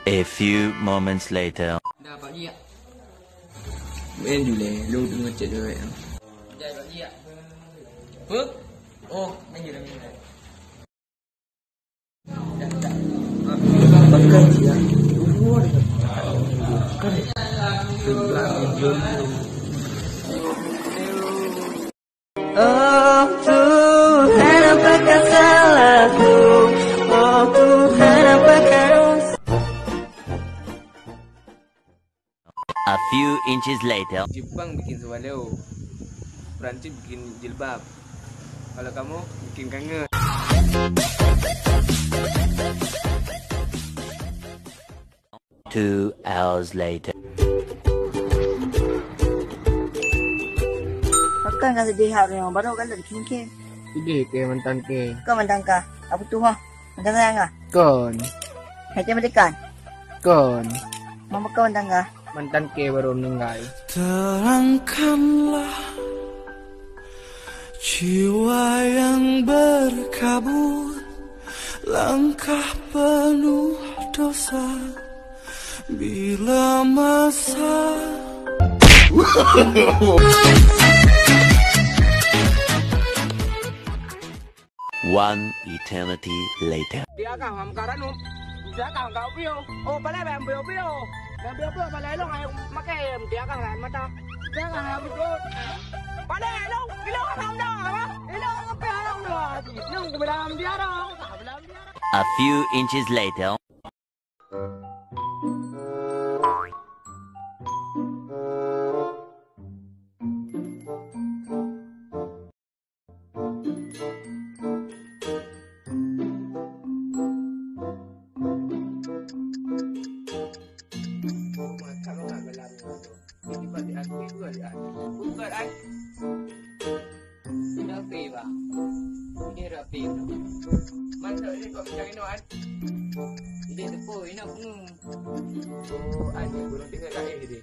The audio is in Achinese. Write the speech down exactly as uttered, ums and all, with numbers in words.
A few moments later. Dah, Pak Ji, ya. Main dulu, lu tengok cek dewek. Dah, Pak Ji, ya. Apa? Oh, main dulu, main dulu. Dah, dah. Makan siang. Sebelah meja. Oh Tuhan, apakah salahku? Oh Tuhan, apakah dosa? A few inches later. Jepang bikin swallow, Perancis bikin jilbab. Kalau kamu bikin kangen. Two hours later. Pakon ka seudeh that uroe nyoe, baru ka lheueh kheun-kheun. Seudeh keu mantan keu. Kon mantan kah? Apa tu, ha? Mantan sayang kah? Kon. Hana meudekat? Kon. Mama kon mantan kah? Mantan keu baru meninggal. Terangkanlah jiwa yang berkabut, langkah penuh dosa bila masa. One eternity later. Dia kah mam karanum? Dia kah kau piu? Oh, pala bang piu piu. Bang piu piu pala long ayam makai. Dia kah kan mata. Dia kah kan betul. Pala long, long kan dah apa? Long apa long dah? Long ke dalam dia dah. Dalam dia dah. A few inches later. Ini bak di akhir tu ada. Bukan ai. Ini rapi, bang. Ini rapi, bang. Mantap ini kau macam ini, ai. Ini depo, ini aku. Oh, ai, gurung tinggal kat air dia.